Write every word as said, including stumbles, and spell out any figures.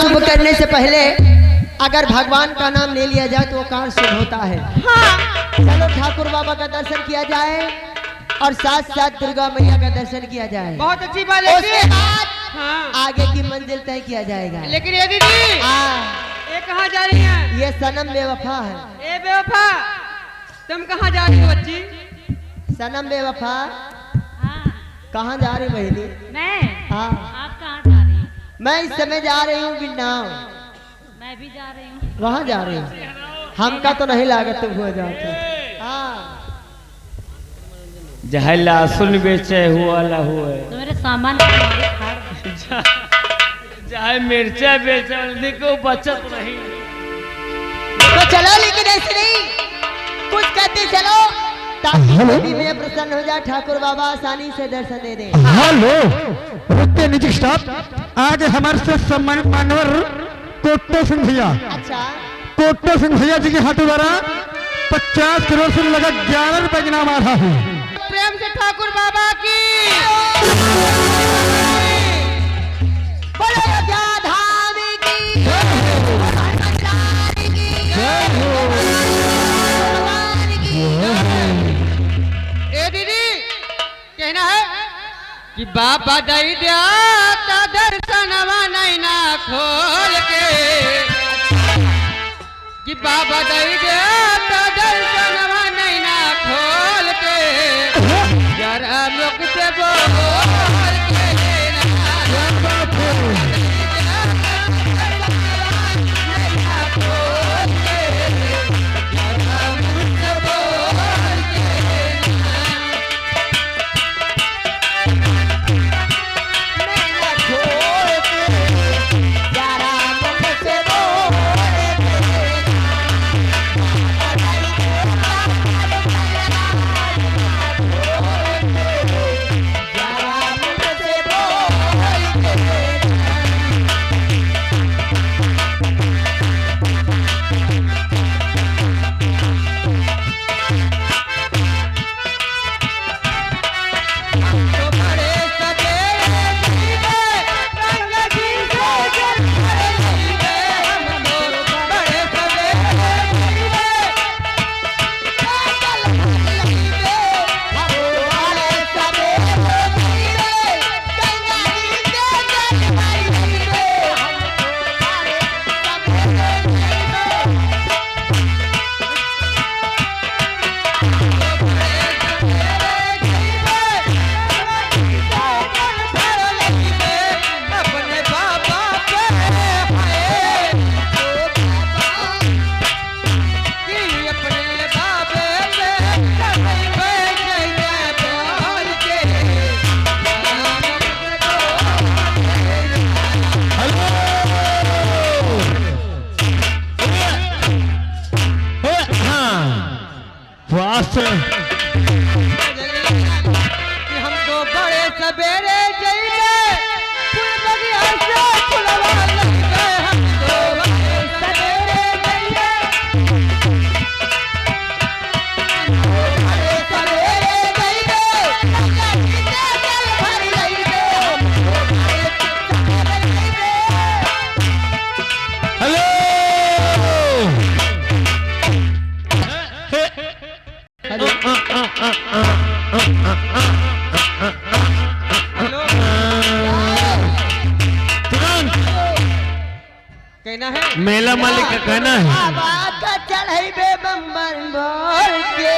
शुभ करने से पहले अगर भगवान का नाम ले लिया जाए तो वो कार्य शुभ होता है। हाँ। चलो ठाकुर बाबा का दर्शन किया जाए और साथ साथ दुर्गा मैया का दर्शन किया जाए। बहुत अच्छी बात है उसके जी। बाद हाँ। आगे की मंजिल तय किया जाएगा। लेकिन ये दीदी, हाँ। ये कहाँ जा रही हैं? ये सनम बेवफा है। ए बेवफा, तुम कहाँ जा रही हो बच्ची? सनम बेवफा, हाँ। कहाँ जा रही बहिनी? मैं? हाँ। आप कहाँ जा रही हो? मैं इस समय जा रही हूँ बिन्नाव। मैं भी जा रही हूँ। वहाँ जा रही हूँ। हमका तो नहीं लागत तुम हुआ जाते। हाँ। जहला सुन बेचे हुआ ला हुए। तो मेरे सामान को मारी फाड़ दो। जा-, चाहे मिर्चा बेचे वाले को बचत नहीं। तो चलो, लेकिन ऐसे नहीं, कुछ करते चलो, ताकि हेलो। देवी मैया प्रसन्न हो जाए, ठाकुर बाबा आसानी से दर्शन दे दे। हेलो, रुकते निजी स्टाफ, आज हमारे से सम्मानित मान्यवर कोट्टो सिंह भैया, अच्छा। कोट्टो सिंह भैया जी के हाथों द्वारा पचास करोड़ से लगा ग्यारह रुपए इनाम आ रहा है। प्रेम से ठाकुर बाबा की। बोलो अयोध्या धाम की। जय हो। भगवान की। जय हो। भगवान की। जय हो। ए दीदी, कहना है कि बाबा दई द्या त दर्शनवा नैना खोल के, कि बाबा दई द्या त दर्शनवा नैना खोल के, जरा लोग से बोल के ना। स्वास्थ्य। कि हम तो बड़े सबेरे जइबे, फूल बगिया से फुलवा लइबे, हम तो बड़े सबेरे जइबे। बड़े सबेरे जइबे, गंगा जी के जल भर लइबे, हम तो बड़े सबेरे जइबे। हेलो। हेलो। हेलो। तुरंत। कहना है? मेला मालिक का कहना है। बाबा का चढ़इबे बम्बन बोल के।